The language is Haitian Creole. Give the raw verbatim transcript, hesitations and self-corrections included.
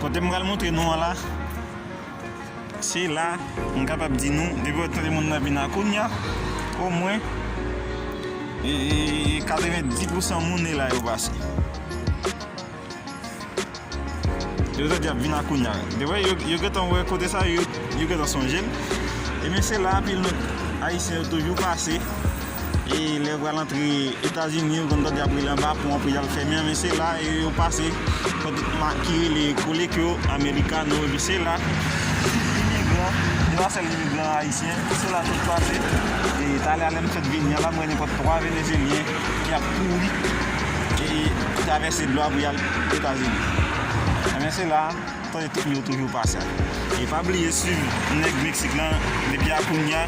Kote m pral montre nou an la, se la, m kapab di nou, depi w tande moun nan vin a Acuña, omwen, e, e, e katrevenndis pousan moun e la yo pase. Yo te di ap vin a Acuña. Depi yo, yo gentan wè kote sa, yo, yo gentan sonje l. Ebyen, se la anpil Ayisyen yo toujou pase. E lè yo pral antre Etazini, yo konn tande ap rele anba pon an pou y al fèmen an, men se la e yo pase. Kote ma-, ki rele Colegio Americano, epi se la tout imigran, se pa sèl imigran ayisyen, se la tout pase. E talè a lè m sot vini an la, m wè nenpòt twa Venezyelyen ki ap kouri e travèse dlo a pou y al Etazini. Ebyen, se la, tande tout yo toujou pase. E pa bliye swiv nèg Meksik lan depi Acuña